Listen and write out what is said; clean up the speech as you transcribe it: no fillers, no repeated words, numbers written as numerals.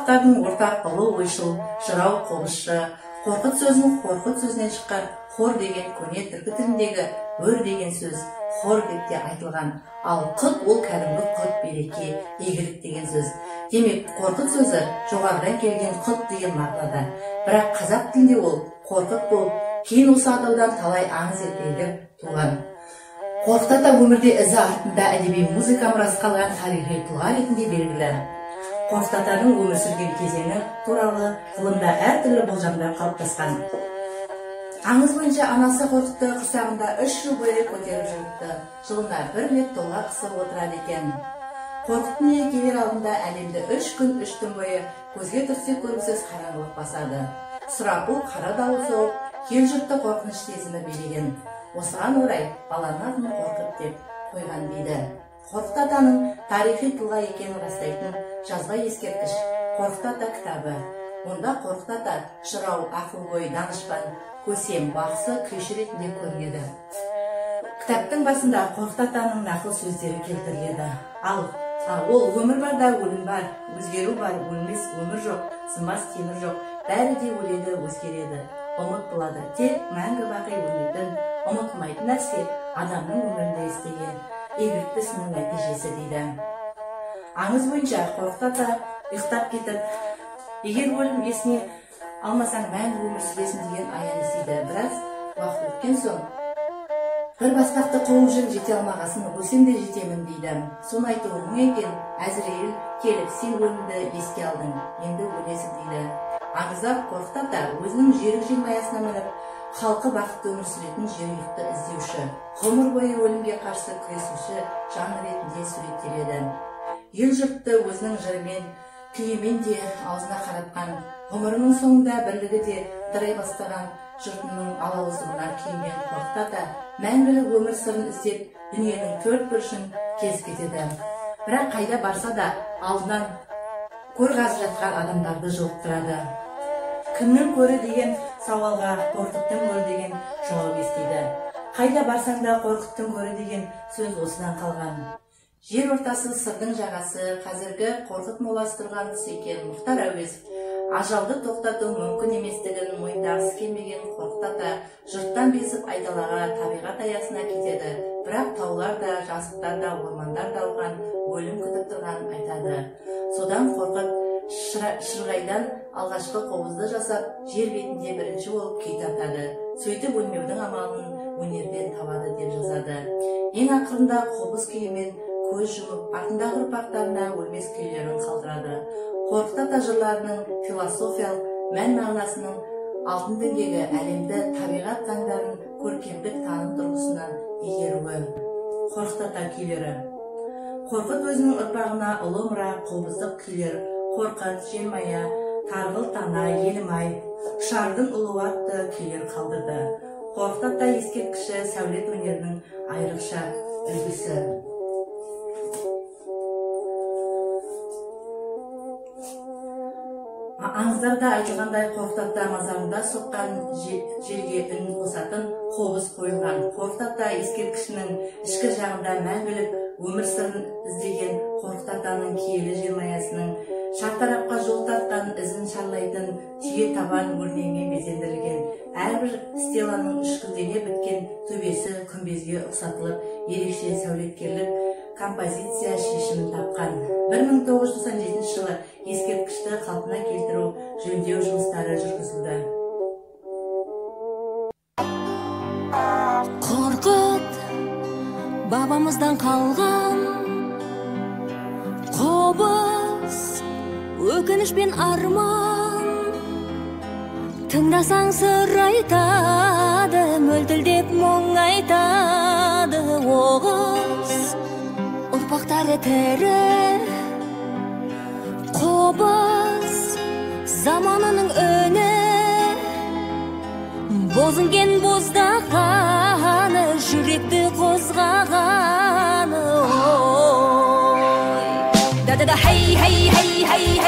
халықтардың ортақ ұлы ойшыл, жырау, қобызшы. Қорқыт сөзін Қорқыт сөзінен шыққан хор деген көне түркі тіліндегі өр деген сөз хор деп те айтылған. Ал құт ол кәдімгі құт, береке, игілік деген сөз. Демек, Қорқыт сөзі жоғарыдан келген құт деген мағынада. Бірақ қазақ тілінде ол Қорқыт болып, кейін осы атаудан талай аңыз ертегілер туған. Қорқыт ата өмірде ізі артында әдеби музыка мұрасы қалған тарихи тұлға ретінде белгілі. Қорқыт атаның өмір сүрген кезеңі туралы ғылымда әртүрлі болжамдар қалыптасқан. Аңыз бойынша анасы Қорқытты құрсағында 3 жыл бойы көтеріп жүріпті. Жылына бір рет толғақ қысып отырады екен. Қорқыт дүниеге келер алдында әлемді 3 күн 3 түн бойы көзге түртсе көргісіз қараңғылық басады. Сұрапыл қара дауыл соғып, ел жұртты қорқыныш сезімі билеген. Осыған орай баланың атын Қорқыт деп қойған дейді. Қорқыт атаның тарихи тұлға екенін растайтын жазба ескерткіш Қорқыт ата кітабы. Онда Қорқыт ата жырау, ақылгөй, данышпан, көсем, бақсы, күйші ретінде көрінеді. Кітаптың басында Қорқыт атаның нақыл сөздері келтіріледі. Ал ол өмір бар да өлім бар, өзгеру бар, өлмес өмір жоқ, сынбас темір жоқ, бәрі де өледі, өзгереді, ұмыт болады. Тек мәңгі бақи өлмейтін, ұмытылмайтын нәрсе адамның өмірінде істеген игілікті ісінің нәтижесі дейді. Аңыз бойынша Қорқыт ата ұйықтап кетіп, егер өлім есіне алмасаң мәңгі өмір сүресің деген аян естиді. Біраз уақыт өткен соң бір баспақты қуып жүріп жете алмағасын өлсем де жетемін дейді. Соны айтуы мұң екен, Әзірейіл келіп сен өлімді еске алдың, енді өлесің дейді. Аңызда Қорқыт ата өзінің жүйрік желмаясына мініп, халқы бақытты өмір сүретін жерұйықты іздеуші, ғұмыр бойы өлімге қарсы күресуші жан ретінде суреттеледі. Ел жұртты өзінің жырымен, күйімен де аузына қаратқан, ғұмырының соңында бірлігі де ыдырай бастаған жұртының алауыздығына күйінген Қорқыт ата мәңгілік өмір сырын іздеп дүниенің төрт бұрышын кезіп кетеді. Бірақ қайда барса да алдынан көр қазып жатқан адамдарды жолықтырады. Кімнің көрі деген сауалға Қорқыттың көрі деген жауап естиді. Қайда барсаң да Қорқыттың көрі деген сөз осыдан қалған. Жер ортасы Сырдың жағасы, қазіргі Қорқыт моласы тұрған тұс екен. Мұхтар Әуезов ажалды тоқтату мүмкін еместігін мойындағысы келмеген Қорқыт ата жұрттан безіп айдалаға, табиғат аясына кетеді. Бірақ таулар да, жазықтар да, ормандар да оған өлім күтіп тұрғанын айтады. Содан Қорқыт шырғайдан алғашқы қобызды жасап, жер бетінде бірінші болып күй тартады. Сөйтіп өлмеудің амалын өнерден табады деп жазады. Ең ақырында қобыз күйімен көз жұмып, артындағы ұрпақтарына өлмес күйлерін қалдырады. Қорқыт ата жырларының философиялық мән-мағынасының алтын діңгегі әлемді табиғат заңдарын көркемдік таным тұрғысынан игеруі. Қорқыт ата күйлері. Қорқыт өзінің ұрпағына ұлы мұра қобыздық күйлер Қорқыт, Желмая, Тарғыл тана, Елімай, Шардың ұлуы атты күйлер қалдырды. Қорқыт ата ескерткіші сәулет өнерінің айрықша үлгісі. Аңыздарда айтылғандай Қорқыт ата мазарында соққан желге үн қосатын қобыз қойылған. Қорқыт ата ескерткішінің ішкі жағында мәңгілік өмір сырын іздеген Қорқыт атаның киелі желмаясының шартарапқа жол тартқан ізін шарлайтын түйе табан өрнегімен безендірілген. Әрбір стеланың үшкілдене біткен төбесі күмбезге ұқсатылып, ерекше сәулеткерлік композиция шешімін тапқан. 1997 жылы ескерткішті қалпына келтіру жөндеу жұмыстары жүргізілді. Қорқыт бабамыздан қалған қобыз, өкініш пен арман. Тыңдасаң сыр айтады, мөлтілдеп мұң айтады. Оғыз ұрпақтары тірі, қобыз заманының үні. Бозінген боздағаны, жүректі қозғағаны. Ой, да-да-да, хей, хей, хей, хей.